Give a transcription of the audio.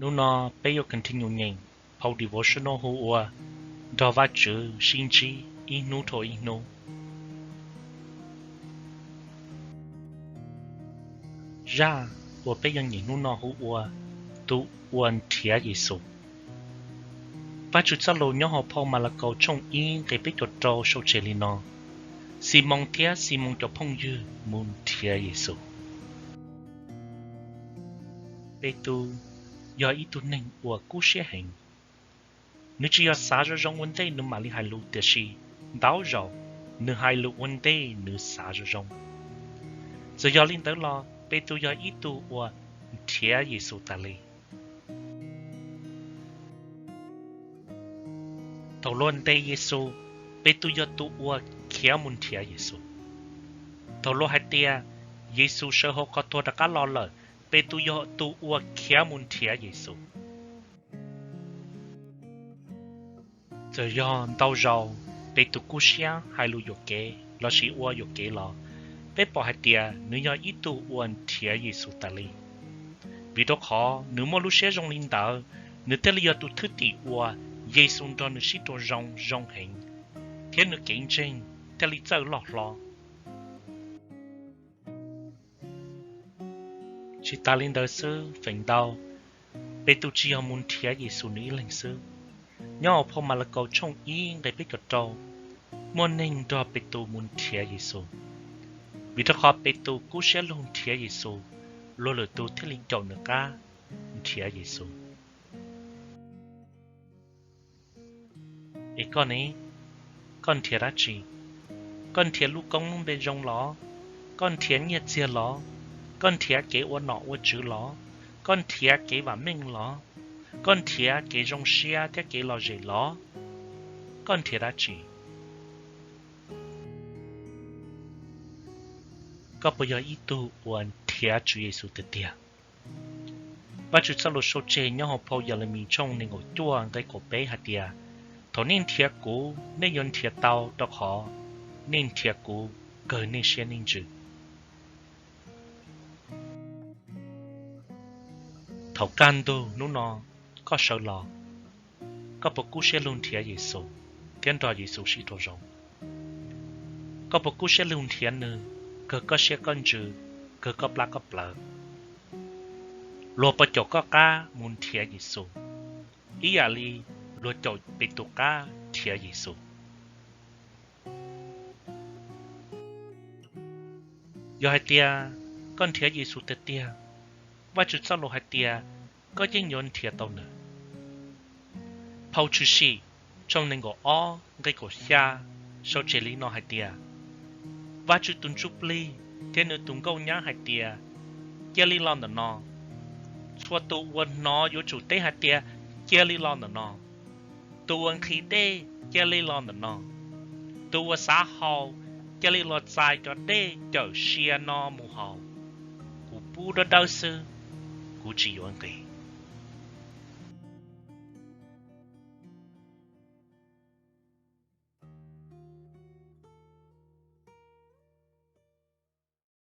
Hnub no peb yuav continue nyeem phau devotional hu ua Nrog Vajtswv Sib Ntsib Ib Hnub Dhau Ib Hnub. Zaj uas peb yuav nyeem hnub no hu ua Tus Uas Nrhiav Yexus. Vajtswv txoj lus nyob hauv phau Malakaus tshooj ib nqe peb caug rau sau tseg li no: Ximoos thiab Ximoos cov phooj ywg mus nrhiav Yexus. Petus yog ib tug neeg uas kub siab heev. Nws tsis yog xav zoo zoo ua ntej nws mam li hais lus, tiam sis ntau zaus nws hais lus ua ntej nws xav zoo zoo. Txawm yog li ntawd los Petus yog ib tug uas nrhiav Yexus tas li. Thaum luag ntes Yexus, Petus yog tus uas khiav mus nrhiav Yexus. Thaum luag hais tias Yexus sawv hauv qhov tuag rov qab los lawm, Petus yog tus uas khiav mus nrhiav Yexus. Txawm yog ntau zaus Petus kub siab hais lus yuam kev lossis ua yuam kev los, peb pom hais tias nws yog ib tug uas nrhiav Yexus tas li. Vim rau qhov nws muaj lub siab zoo li ntawd, nws thiaj li yog tus thwj tim uas Yexus nrog nws sib raug zoo zoo heev, thiab nws kev ntseeg thiaj li txawj loj hlob. Tsis tas li ntawd xwb, feem ntau Petus tsis yog mus nrhiav Yexus nws ib leeg xwb. Nyob hauv phau Malakaus tshooj ib nqe peb caug rau, muaj neeg nrog Petus mus nrhiav Yexus. Vim rau qhov Petus kub siab lug nrhiav Yexus, luag lwm tus thiaj li caum nws qab nrhiav Yexus. Es koj ne, koj nrhiav dab tsi? Koj nrhiav lub koob lub npe zoo los? Koj nrhiav nyiaj txiag los? Koj nrhiav kev ua nom ua tswv los? Koj nrhiav kev vam meej los? Koj nrhiav kev zoo siab thiab kev lom zem los? Koj nrhiav dab tsi? Koj puas yog ib tug uas nrhiav Tswv Yexus tiag tiag? Vajtswv txoj lus sau tseg nyob hauv phau Yelemis tshooj nees nkaum cuaj nqe kaum peb hais tias, Thaum nej nrhiav kuv, nej yuav nrhiav tau, rau qhov nej nrhiav kuv kawg nej siab nej ntsws. Thaum kaj ntug hnub no koj sawv los, koj puas kub siab lug nrhiav Yexus thiab nrog Yexus sib raug zoo? Koj puas kub siab lug nrhiav nws kawg koj siab koj ntsws, kawg koj plab koj plawv? Luag puas caum koj qab mus nrhiav Yexus ib yam li luag caum Petus qab nrhiav Yexus? Yog hais tias koj nrhiav Yexus tiag tiag, Vajtswv txoj lus hais tias koj yeej yuav nrhiav tau nws. Phau Tshwm Sim tshooj nees nkaum ob nqe kaum xya sau tseg li no hais tias, Vajtswv tus Ntsuj Plig thiab nws tus nkauj nyab hais tias, Cia li los ntawm no. Txhua tus uas hnov yuav tsum teb hais tias, Cia li los ntawm no. Tus uas nqhis dej, cia li los ntawm no. Tus uas xav haus, cia li los txais cov dej cawm sia no mus haus. Kuv pub dawb dawb xwb, kuv tsis yuav nqis.